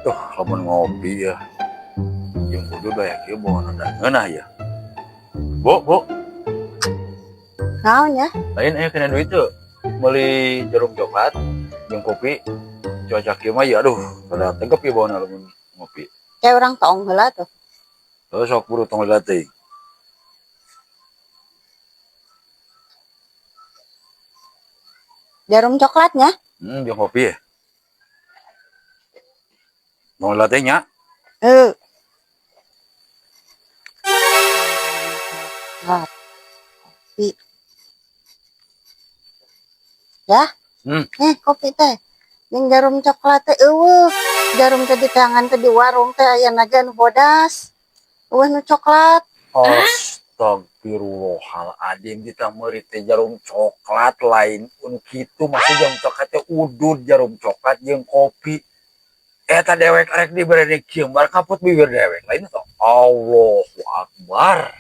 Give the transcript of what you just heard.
Tuh, lamun ngopi ya. Jeung kudu daya kieu bawa rada ngeunah ya. Bu, Bu, Naon ya? Lain aya kena duit tuh. Meuli jarum coklat jeung kopi. Cuaca kieu mah ya aduh, rada tegep ya bawa lamun ngopi. Kayak urang tong heula tuh. Terus sok buru, tong lila teuing. Jarum coklatnya? Jeung kopi ya. Tong lila teuing nya. Eh. Coklat. Kopi. Ya? Hmm. Eh, kopi teh. Yang jarum coklat teh euweuh. Jarum teh di tangan teh di warung teh aya naga nu bodas. Euweuh nu coklat. Astagfirullahaladzim, kita meuri teh jarum coklat lain un kitu, masih jarum coklat teh udud, jarum coklat jeung kopi. Eta dewek rek dibere kieu bar kaput bibir dewek lain tuh. Allahu Akbar.